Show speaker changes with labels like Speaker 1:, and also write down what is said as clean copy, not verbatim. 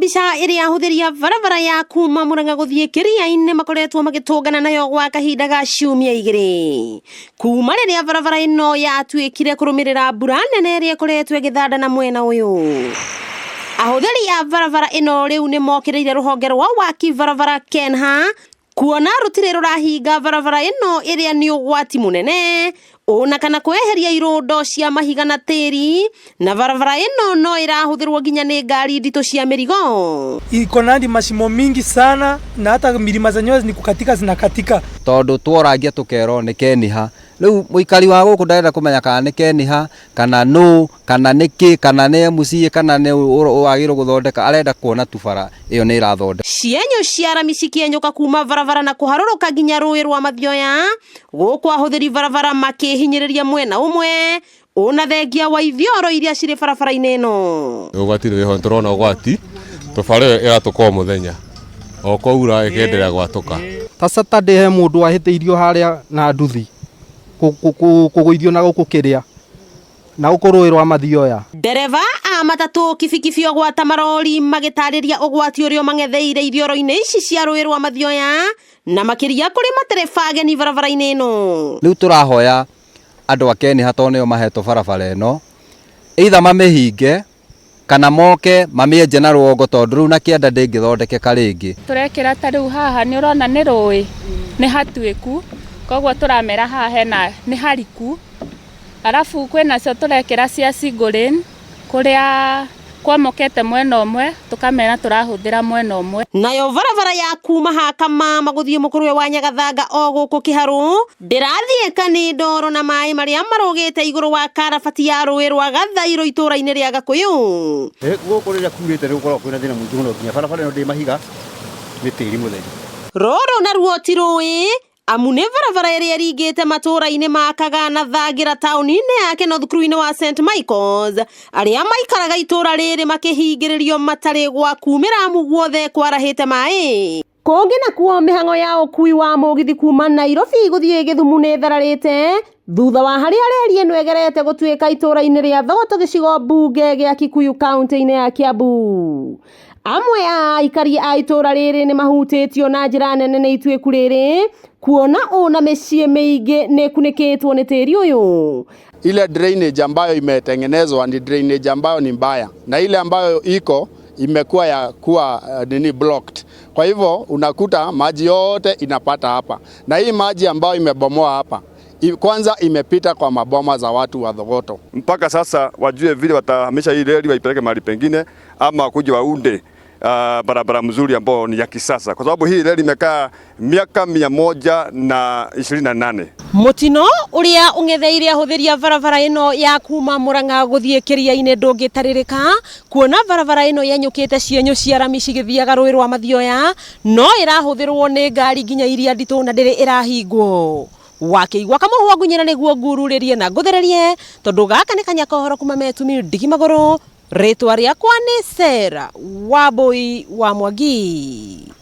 Speaker 1: mbica ĩrĩa ahũthĩri a barabara ya kuma Murang'a gũthiĩ Kĩria-inĩ makoretwo magĩtũngana nayo gwa kahinda ga ciumia igĩrĩ. Kuma rĩrĩa barabara ĩno yatuĩkire kũrũmĩrĩra mbura nene ĩrĩa ĩkoretwo ĩgĩthanda na mwena ũyũ. Ahũthĩri a barabara ĩno rĩu nĩ mokĩrĩire rũhonge rwa waki barabara KENHA kuona rũtirĩ rũrahinga barabara ĩno ĩrĩa nĩ ũgwati mũnene ona kana kweheria irũndo cia mahiga na tĩri na barabara ĩno no ĩrahũthĩrwo nginya nĩ ngari nditũ cia mĩrigo.
Speaker 2: Iko nandi mashimo mingi sana na hata milima zenyewe ni kukatika zinakatika.
Speaker 3: Tondũ tworangia tũkerwo nĩ KENHA. Rĩu mũikari wa gũkũ ndarenda kũmenya kana nĩ KENHA kana nũ kana nĩ kĩ kana nĩ MCA kana nĩ wagĩrĩirwo gũthondeka, arenda kuona tu bara ĩyo nĩ ĩrathondekwo.
Speaker 1: Cienyũ cia rami cikĩenyũka kuma barabara na kũharũrũka nginya rũĩ rwa Mathioya, gũkũ ahũthĩri barabara makĩhinyĩrĩria mwena ũmwe ona thengia wa ithioro iria cirĩ barabara-inĩ ĩno.
Speaker 4: Ũgwati nĩ wĩho, nĩtũrona ũgwati to bara ĩyo ĩratũka o mũthenya o kwaura ĩkenderea gwatũka.
Speaker 5: Ta Saturday he mũndũ wahĩtĩirio harĩa na nduthi kũgũithio na gũkũ kĩrĩa na gũkũ rũĩ rwa Mathioya.
Speaker 1: Ndereba a matatũ kibikibi ogwata marori magĩtarĩria ũgwati ũrĩa ũmang'etheire ithioro-inĩ ici cia rũĩ rwa Mathioya na makĩria kũrĩ matereba ageni barabara-inĩ ĩno.
Speaker 3: Rĩu tũrahoya andũ a KENHA tondũ nĩo mahetwo barabara ĩno, either mamĩhinge kana moke mamĩenje na rũgongo tondũ rĩu na kĩanda ndĩngĩthondekeka rĩngĩ.
Speaker 6: Tũrekĩra ta rĩu haha nĩ ũrona nĩ rũĩ nĩ hatuĩku, koguo tũramera haha hena nĩ hariku, arabu kwĩnacio tũrekĩra cia single lane kũrĩa kwamokete mwena ũmwe tũkamera tũrahũthĩra mwena ũmwe.
Speaker 1: Nayo barabara ya kuma ha Kamama gũthiĩ mũkũrwe wa Nyagathanga o gũkũ Kĩharũ ndĩrathiĩka nĩ ndoro na maĩ marĩa marũgĩte igũrũ wa karabati ya rũĩ rwa Gathairũ itũũra-inĩ rĩa Gakũyũ.
Speaker 7: Gũkũ rĩrĩa kurĩte nĩ gũkoragwo kwĩna thĩna mũingĩ mũno nginya barabara ĩno ndĩ mahiga nĩ tĩri mũtheri.
Speaker 1: Rũrũ naruo ti rũĩ amu nĩ barabara ĩrĩa ĩringĩte matũũra-inĩ ma Kaga na Thangira taũni-inĩ ya Keno thukuru-inĩ wa St Michaels. Arĩa maikaraga itũũra rĩrĩ makĩhingĩrĩrio matarĩ gwa kumĩra amu guothe kwarahĩte maĩ. Kũngĩ nakuo mĩhang'o ya ũkui wa mũgithi kuma Nairobi gũthiĩ Gĩthumu nĩ ĩthararĩte thutha wa harĩa reri ĩno ĩgerete gũtuĩka itũũra-inĩ rĩa Thogoto gĩcigo mbunge gĩa Kikuyu kaunti-inĩ ya Kiambu. Amwe a aikari a itũũra rĩrĩ nĩ mahutĩtio na njĩra nene nĩ ituĩku rĩrĩ kuona ũna mĩciĩ mĩingĩ nĩ ĩkunĩkĩtwo nĩ tĩri ũyũ.
Speaker 8: Ile drainage ambayo imetengenezwa ni drainage ambayo ni mbaya, na ile ambayo iko imekuwa ya kuwa nini blocked. Kwa hivyo unakuta maji yote inapata hapa, na hii maji ambayo imebomoa hapa kwanza imepita kwa maboma za watu wa Thogoto.
Speaker 4: Mpaka sasa wajue vile watahamisha hii reli waipeleke mahali pengine ama kuja waunde barabara mzuri ambao ni ya kisasa, kwa sababu hii reli imekaa miaka 128.
Speaker 1: Mutino uria ung'etheire ahũthĩri a barabara ĩno ya kuma Murang'a gũthiĩ Kĩria-inĩ ndũngĩtarĩrĩka kuona barabara ĩno yenyũkĩte cienyũ cia rami cigĩthiaga rũĩ rwa Mathioya no ĩrahũthĩrwo nĩ ngari nginya iria nditũ na ndĩrĩ ĩrahingwo. Wakĩigua kamũhwa ngunyĩra nĩguo ngururĩrie na ngũthererie tondũ gaka nĩ kanya kohoro kuma Metumi ndigi magũrũ. Rĩtwa rĩakwa nĩ Sarah Wambui wa Mwangi.